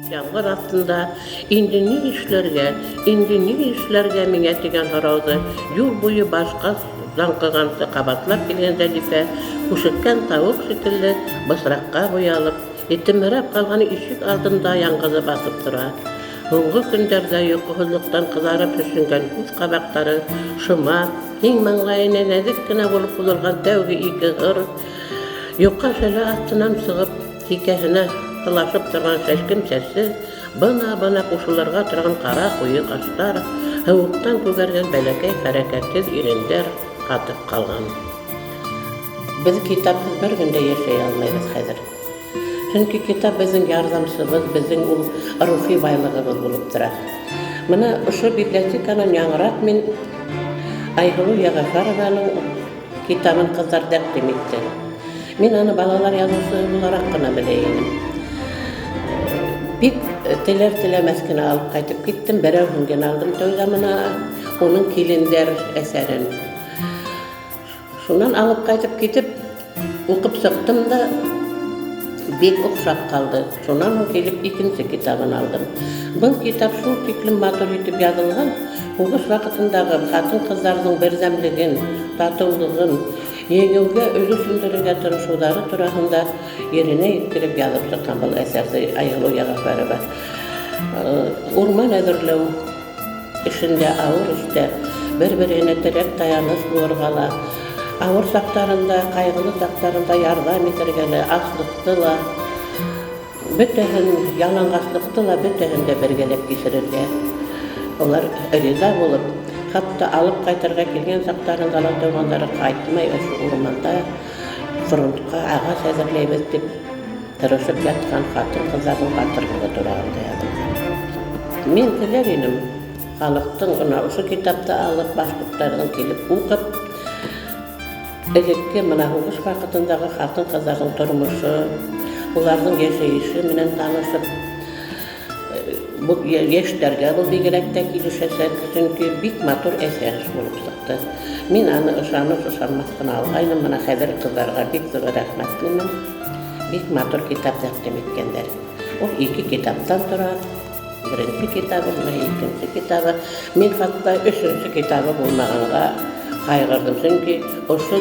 Ямғыр аҫтында инде ни эшләргә, инде ни эшләргә миңә тигән һорауҙы юл буйы башҡа заңҡығансы ҡабатлап килгән Зәлифә, күшеккән тауыҡ шикелле бысраҡҡа буялып, етемһерәп ҡалған ишек алдында яңғыҙы баҫып тора. Һуңғы көндәрҙә йоҡоһоҙлоҡтан ҡыҙарып шешенгән күҙ ҡабаҡтары шыма, киң маңлайына нәҙек кенә булып һуҙылған тәүге ике һыр, йоҡа шәле аҫтынан сығып, Сикәһенә һылашып торған сәскем сәсе, бына-бына ҡушылырға торған ҡара ҡуйы ҡаштар, һыуыҡтан күгәргән бәләкәй хәрәкәтһеҙ ирендәр ҡатып ҡалған. Беҙ китапһыҙ бер көн дә йәшәй алмайбыҙ хәҙер. Сөнки китап беҙҙең ярҙамсыбыҙ, беҙҙең ул рухи байлығыбыҙ булып тора. Бына ошо библиотеканан яңыраҡ мин Айһылыу Йәғәфәрованың Китабын ҡыҙҙар тәҡдим итте. Мин аны балалар яҙыусыһы булараҡ ҡына белә инем. Бик теләр-теләмәҫ кенә алып ҡайтып киттем. Берәүһен генә алдым тәүҙә мына уның Килендәр әҫәрен. Шунан алып ҡайтып китеп, уҡып сыҡтым да, бик оҡшап ҡалды. Шунан һуң килеп икенсе китабын алдым. Был китап шул тиклем матур итеп яҙылған, һуғыш ваҡытындағы хатын-ҡыҙҙарҙың берҙәмлеген, татыулығын, еңеүгә өлөш индерергә тырышыуҙары тураһында еренә еткереп яҙып сыҡҡан был әҫәрҙе Айһылыу Йәғәфәрова. Урман әҙерләү эшендә, ауыр эштә бер-береһенә терәк-таяныс булырға ла, ауыр саҡтарында, ҡайғылы саҡтарында ярҙам итергә лә, аслыҡты ла, бөтәһен, яланғаслыҡты ла бөтәһен дә бергәләп кисерергә улар риза булып, хатта алып ҡайтырға килгән саҡтарында ла туғандары ҡайтмай, ошо урманда фронтҡа ағас әҙерләйбеҙ дип тырышып ятҡан ҡатын-ҡыҙҙарҙың батырлығы тураһында яҙылған. Мин теләр инем, халыҡтың бына ошо китапты алып, башҡорттарҙың килеп уҡып, элекке мына һуғыш ваҡытындағы ҡатын-ҡыҙҙарҙың тормошо, уларҙың йәшәйеше менән танышып, Бу яшьләргә был бигрәк тә килешәсәк, чөнки бик матур әсәр булып чыкты. Мин аны ышаныр-ышанмас кына алгайным, менә хәзер кызларга бик зур рәхмәтлемен. Бик матур китап тәкъдим иткәннәр. Ул ике китаптан тора. Беренче китабы, менә икенче китабы. Мин хәтта өченче китабы булмаганга кайгырдым, чөнки ошо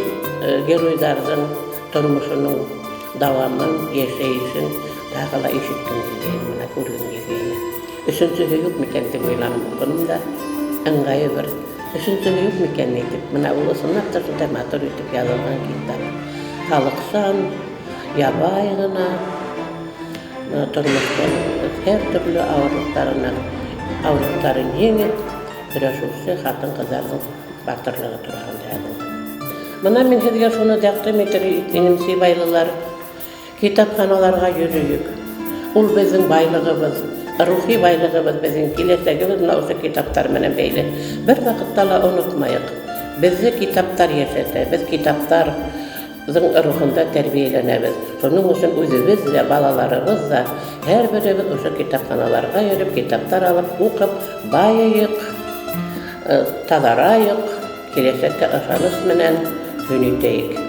геройдарның тормышының дәвамын, яшәешен тагы ла ишеткем килгәйне, менә күргем килгәйне. Өченчеһе юк микән дип уйланып укыдым да, ыңгае бер өченчеһе юк микән ни дип. Менә ул ысынлап та шундай матур итеп язылган китап. Халыкчан, ябай гына тормыштан һәр төрле авырлыктарына авырлыктарын җиңеп, көрәшүче хатын-кызларның батырлыгы турында язылган. Менә мин һеҙгә шуны тәкъдим итер инем, сибайлылар. Китапханаларға йөрөйөк. Ул беҙҙең байлығыбыҙ, рухи байлығыбыҙ, беҙҙең киләсәгебеҙ менә ошо китаптар менән бәйле. Бер ваҡытта ла онотмайыҡ. Беҙҙе китаптар йәшәтә, беҙ китаптарҙың рухында тәрбиәләнәбеҙ. Шуның өсөн үҙебеҙ ҙә, балаларыбыҙ ҙа һәр беребеҙ ошо китапханаларға йөрөп, китаптар алып, уҡып, байыйыҡ, таҙарайыҡ, киләсәккә ышаныс менән көн итәйек.